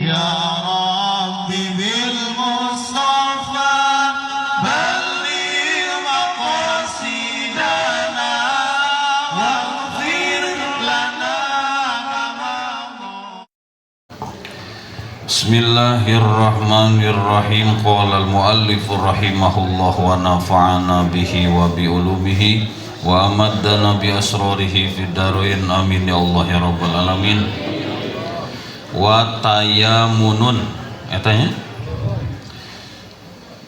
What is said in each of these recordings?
Ya Rabbi bil Mustafa balligh maqasidana waghfir lana ma. Bismillahirrahmanirrahim. Qala al-muallif rahimahullah wa nafa'ana bihi wa bi ulumihi wa amaddana bi asrarihi fid darain. Amin ya Allah ya rabbal alamin. Wa tayamunun eta nya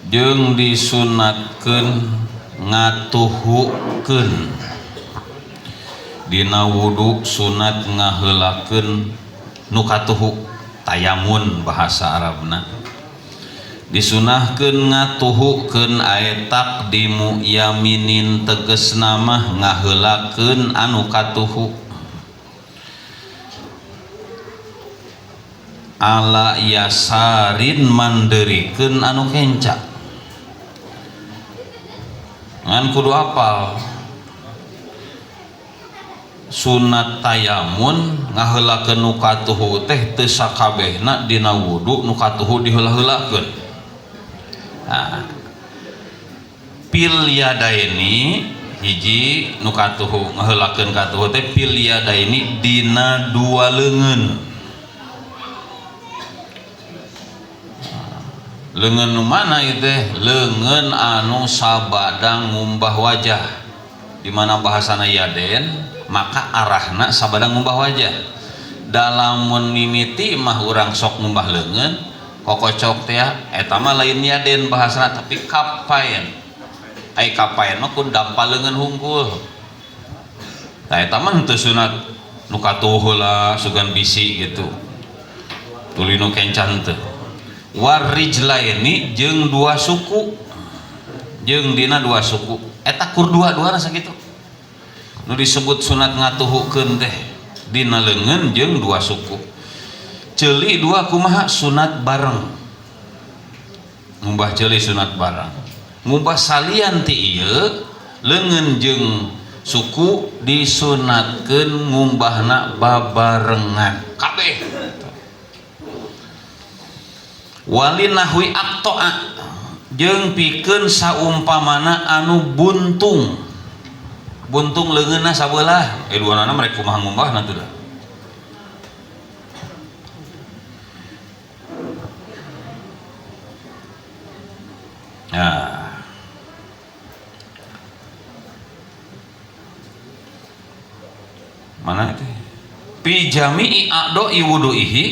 jeung disunatkeun ngatuhukeun dina wudu, sunat ngaheulakeun nu katuhu, tayamun bahasa Arabna. Disunahkeun ngatuhukeun ae taqdimu yaminin, tegesna mah ngaheulakeun anu katuhu, ala yasarin manderikeun anu kenca. Ngan kudu apal sunat tayamun ngaheulakeun nu katuhu teh teu sakabehna dina wudu nu katuhu diheula-heulakeun. Nah, pil yadaini hiji nu katuhu ngaheulakeun katuhu teh pil yadaini dina dua leungeun. Leungeun nu mana ieu teh? Leungeun anu sabadang ngumbah wajah. Di mana bahasana yaden, maka arahna sabadang ngumbah wajah. Dalamun mimiti mah urang sok ngumbah leungeun kokocok teh eta mah lain yaden bahasana tapi kapaen. Ai kapaen mah kun dampal leungeun hungkul. Tah eta mah henteu sunat nu katuh heula sugan bisi gitu. Tuluy nu kencan teu. Warijlaini jeung dua suku, jeung dina dua suku eta kur dua-duana sakitu nu disebut sunat ngatuhukeun teh dina leungeun jeung dua suku. Ceuli dua kumaha? Sunat bareng, ngumbah ceuli sunat bareng. Ngumbah salian ti ieu leungeun jeung suku disunatkeun ngumbahna babarengan kabeh. Wali nahwi aktoa jeung pikeun saumpamana anu buntung, buntung leungeunna sabelah, duanana mereka kumaha ngumbahna teu dah. Nah, mana itu? Fi jami'i a'dha'i wudu'ihi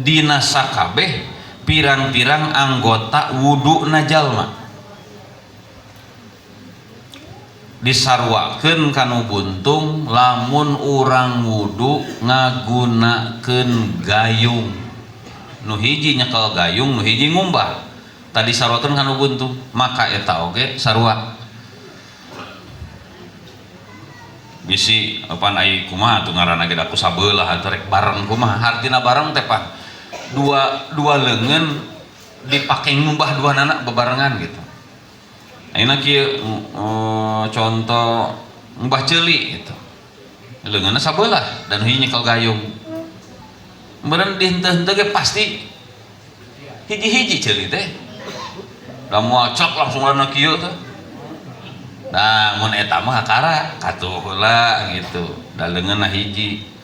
dina sakabeh pirang-pirang anggota wudu na jalma disarwakeun kanu buntung lamun urang wudu ngagunakeun gayung. Nu hiji nyekel gayung, nu hiji ngumbah, tadi sarwakeun kanu buntung, maka eta oge sarua. Bisi apan ai kumaha tuh ngaranna ge da ku sabelah atuh rek bareng kumaha hartina bareng teh pan dua leungeun dipake ngumbah dua nana bebarengan gitu. Ayeuna kieu contoh ngumbah ceuli gitu. Leungeunna sabelah dan hiji nyekel gayung. Meureun di henteu-henteu ge pasti hiji-hiji ceuli teh. Da moal cok langsung warna kieu teh. Nah, mun eta mah kakara katuh heula gitu. Da leungeunna hiji.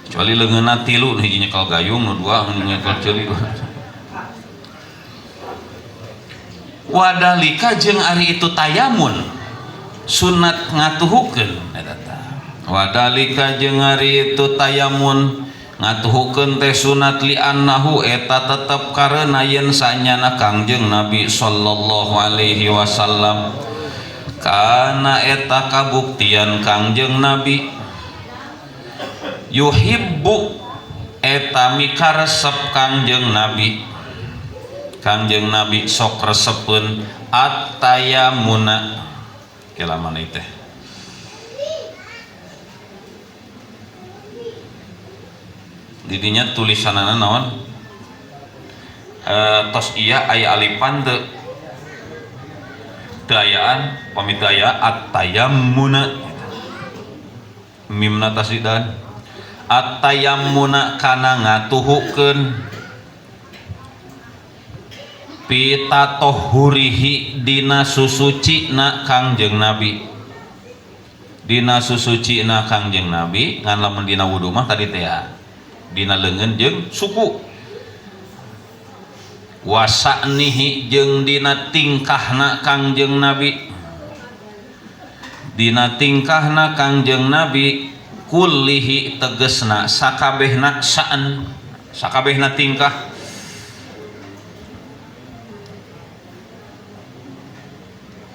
Kecuali leungeunna tilu, nu hiji nyekel gayung, nu dua nu nyekel ceuli. Wadalika jeung ari itu tayamun sunat ngatuhukeun eta tah. Wadalika jeung ari itu tayamun ngatuhukeun teh sunat li annahu eta tetep karena yen sanyana Kangjeng Nabi sallallahu alaihi wasallam kana eta kabuktian Kangjeng Nabi yuhibbu eta mikaresep Kangjeng Nabi. Kangjeng Nabi sok resepeun at-tayamuna. Kela mana teh? Didinya tulisanana naon? Tos iya aya alipan teu? Teu ayaan, pami teu aya at-tayammuna. Mimna tasdidan. At-tayammuna kana ngatuhukeun. Pitatohurihi dina susucina Kangjeng Nabi. Dina susucina Kangjeng Nabi ngan lamun dina wudu mah tadi teh ya. Dina leungeun jeung suku. Wasanihi jeung dina tingkahna Kangjeng Nabi. Dina tingkahna Kangjeng Nabi kullihi tegesna sakabehna sa'an sakabehna tingkah.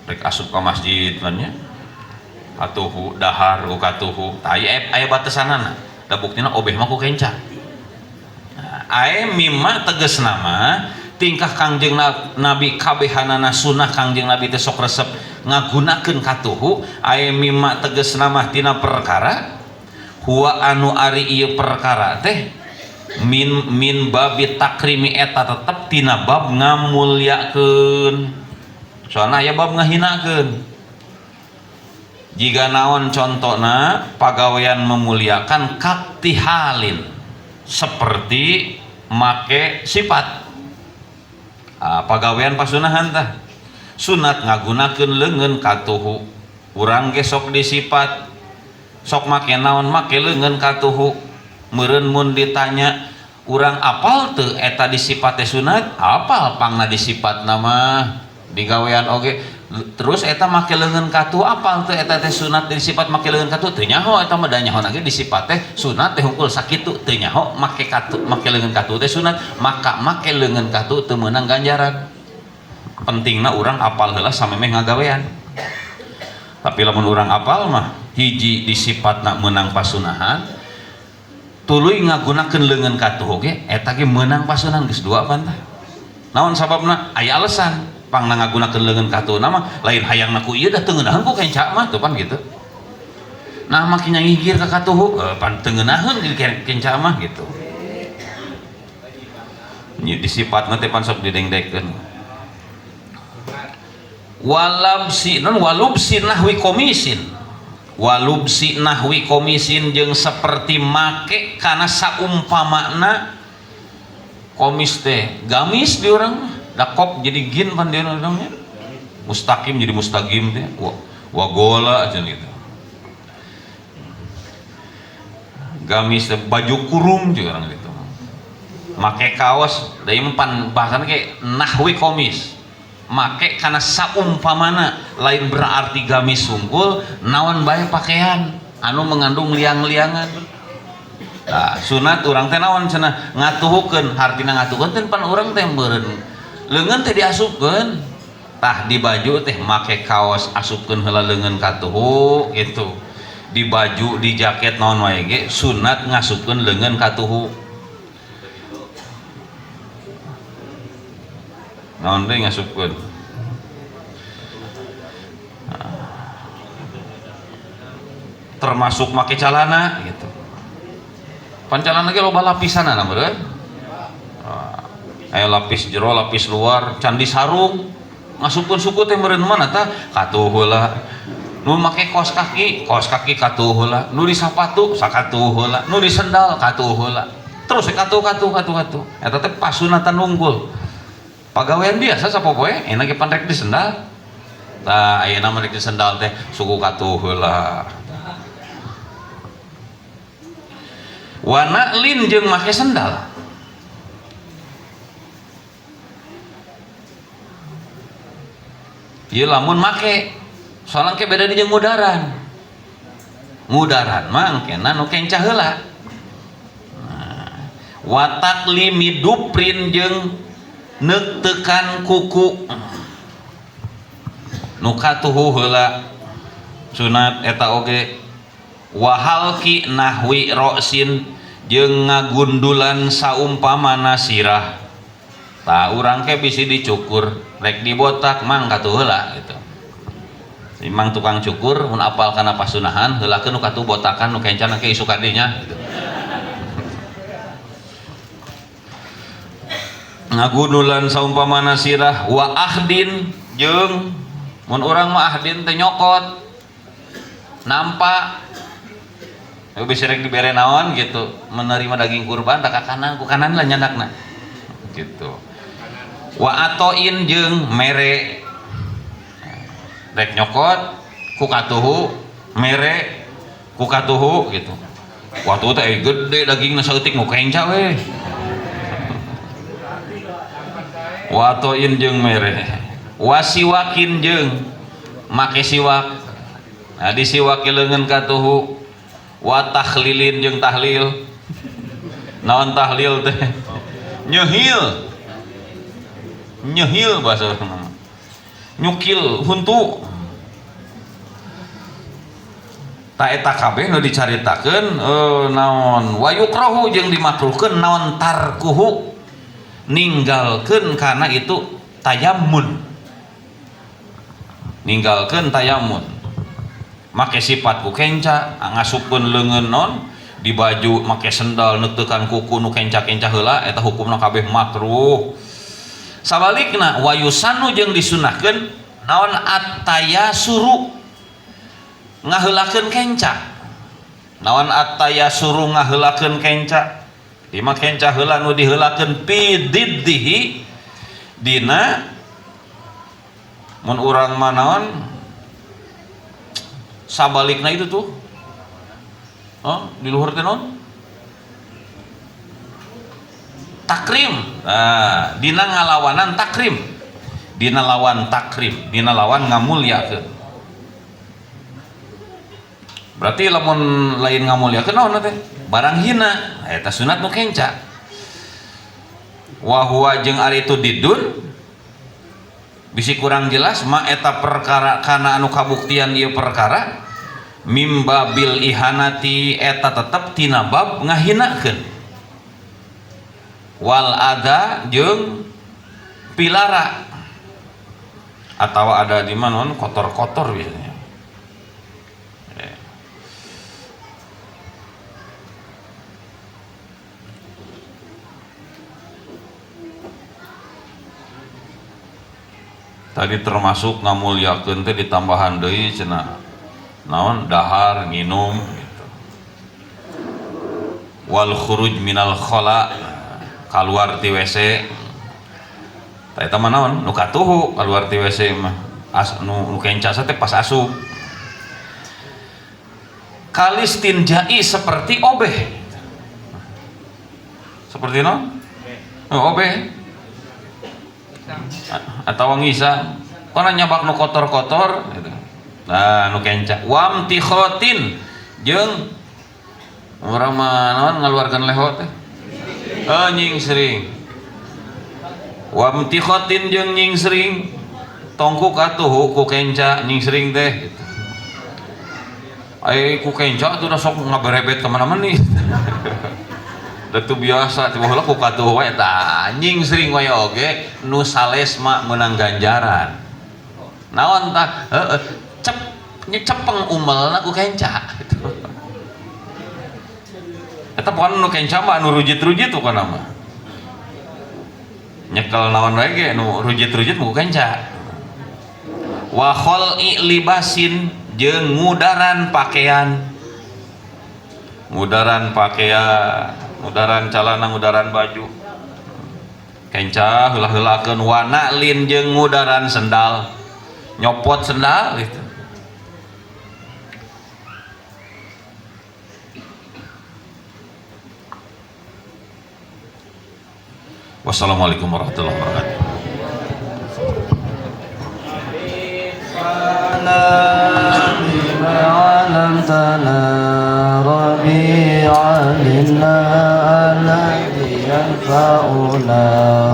Rek asup ka masjid kan nya katuhu dahar ku katuhu tah aya batesanana da buktina obeh mah ku kenca. Nah, ae mimma tegesna mah tingkah Kangjeng Nabi kabehanana sunah Kangjeng Nabi teh sok resep ngagunakeun katuhu ae mimma tegesna mah tina perkara huwa anu ari ieu perkara teh min babi takrimi eta tetep tina bab ngamulyakeun. Soalna aya bab ngahinakeun. Jiga naon contona pagawean memuliakan kaktihalin seperti make sifat. Pagawean pasunahan tah sunat ngagunakeun leungeun katuhu urang ge sok disipat sok make naon make leungeun katuhu meureun mun ditanya urang apal teu eta disipat teh sunat apal pangna disipat nama digawean oge terus eta make leungeun katuhu apal teu eta teh sunat disipat make leungeun katuhu teu nyaho eta mah da nyaho ge disipat teh sunat teh hungkul sakitu teu nyaho make katuhu make leungeun katuhu teh sunat maka make leungeun katuhu teu meunang ganjaran. Pentingna urang apal heula samemeh ngagawean. Tapi lamun urang apal mah hiji disipatna meunang pasunahan tuluy ngagunakeun leungeun katuhu ge eta ge meunang pasunahan geus dua pan tah. Naon sababna? Aya alasan pangna ngagunakeun leungeun katuhu mah lain hayangna ku ieu dah teu ngeunaheun ku kenca mah tuh pan gitu. Nah make nyangigir ka katuhu pan teu ngeunaheun kenca mah gitu. Nya disipatna teh pan sok didengdekeun. Walabsi non walubsi nahwi komisin. Walubsi nahwi komisin jeung seperti make kana saumpamana komis teh gamis di urang da kop jadi gin pan di urang nya mustaqim jadi mustaqim teh wagola aja gitu. Gamis teh baju kurung juga orang gitu. Make kaos da ieu pan bahasana ge nahwi komis. Make kana saumpamana lain berarti gamis sungkul naon bae pakaian anu mengandung liang-liangan. Nah, sunat urang teh naon cenah ngatuhukeun hartina ngatuhukeun teh pan urang teh meureun leungeun teh diasupkeun tah di baju teh make kaos asupkeun heula leungeun katuhu gitu. Di baju di jaket naon wae ge sunat ngasupkeun leungeun katuhu. Naon deui ngasupkeun. Termasuk make calana gitu. Pan calana ge loba lapisanana meureun. Aya lapis jero, lapis luar, candi sarung. Ngasupkeun suku teh meureun mana tah? Katuh heula. Nu make kaos kaki katuh heula. Nu di sapatu sakatuh heula. Nu di sendal katuh heula. Terus katuh katuh katuh katuh. Eta teh pasunatan unggul. Pagawean biasa sapopoe enak ge pan rek di sendal. Tah ayeuna mah rek di sendal teh suku katuh heula. Wana lin jeung make sendal. Ieu lamun make soalna ke beda jeung ngudaran. Ngudaran mah engkena nu kenca heula. Nah, watak limi duprin jeung neuktekan kuku. Nu katuhu heula sunat eta oge. Wahalki nahwi roksin jeung ngagundulan saumpamana sirah. Tah urang ke bisi dicukur rek dibotak mang katuh heula gitu. Imang tukang cukur mun apal kana pasunahan heulakeun nu katuh botakan nu kencan ke isuk kadinya gitu. Ngagundulan saumpamana sirah wa ahdin jeung mun urang mah ahdin teh nyokot nampak bisa rek dibere naon gitu menerima daging kurban tak ka kanan ku kanan lah nyandakna gitu. Wa atoin jeung mere rek nyokot ku katuhu mere ku katuhu gitu. Waktu teh gede dagingna saeutik nu kenca we. Wa atoin jeung mere wasiwakin jeung make siwak. Nah disiwaki leungeun katuhu. Wa tahlilin jeung tahlil. Naon tahlil teh? Nyehil. Nyehil bahasa nyukil huntu. Ta eta kabeh nu dicaritakeun naon wa yukrahu jeung dimakruhkeun naon tarkuhu ninggalkeun kana itu tayammun. Ninggalkeun tayammun. Make sifat ku kenca ngasupkeun leungeun non di baju make sendal neutekan kuku nu kenca-kenca heula eta hukumna kabeh makruh. Sabalikna wayusanu jeung disunahkeun naon at-tayasuru ngaheulakeun kenca. Naon at-tayasuru ngaheulakeun kenca? Di kenca heula nu diheulakeun fi diddihi dina mun urang mah naon sabalikna itu tuh. Oh, di luhur teh naon? Takrim. Nah, dina ngalawanan takrim. Dina lawan takrim, dina lawan ngamulyakeun. Berarti lamun lain ngamulyakeun naon teh? Barang hina, eta sunat nu kenca. Wa huwa jeung ari itu didun bisi kurang jelas ma eta perkara kana anu kabuktian ieu perkara mimbabil ihanati eta tetep tina bab ngahinakeun. Wal ada jeung pilara atau ada di mana kotor-kotor biasanya. Tadi termasuk ngamulyakeun teh ditambahan deui cenah naon dahar nginum gitu. Wal khuruj minal khala kaluar ti WC. Tah eta mah naon nu katuhu kaluar ti WC mah as nu kenca teh pas asup. Kalistinjai seperti obeh. Seperti naon? Oh, obeh. Atau ngisang kono nyabak nu kotor-kotor gitu. Nah nu kenca wamtikhotin jeung urang mah naon ngaluarkeun leho teh nyingsring wamtikhotin jeung nyingsring tongku katuhu ku kenca nyingsring teh gitu. Ai ku kenca tuh sok ngaberebet ka mana-mana nih. Da teu biasa tiba heula ku katuhu wae tah nyingsring wae oge nu sales mah meunang ganjaran. Naon tah heeh cep nyecepeng umelna ku kenca gitu. Eta pokona nu kenca mah nu rujit-rujit pokona mah. Nyekel naon wae ge nu rujit-rujit ku kenca. Wa khol'i libasin jeung ngudaran pakaian. Ngudaran pakaian, ngudaran calana, ngudaran baju. Kenca heula-heulakeun wana lin jeung ngudaran sendal. Nyopot sendal gitu. Wassalamualaikum warahmatullahi wabarakatuh.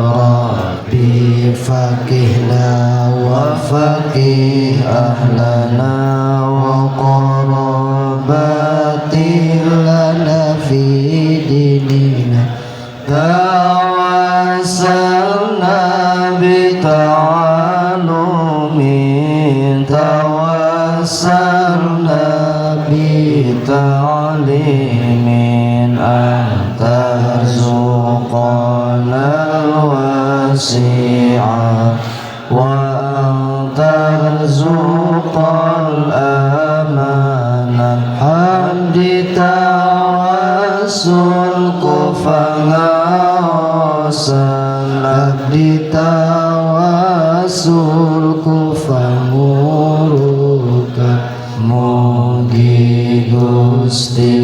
Rabbi faqihna wa faqih ahlana wa qarabati lana fi dinina tawassalna bi ta'alumin tawassalna bi ta'limin anta arzuqana al-wasi'a wa anta arzuqal amana hamdi tawassul kufangaosan Abdi tawasul ku pangurukan. Mugi Gusti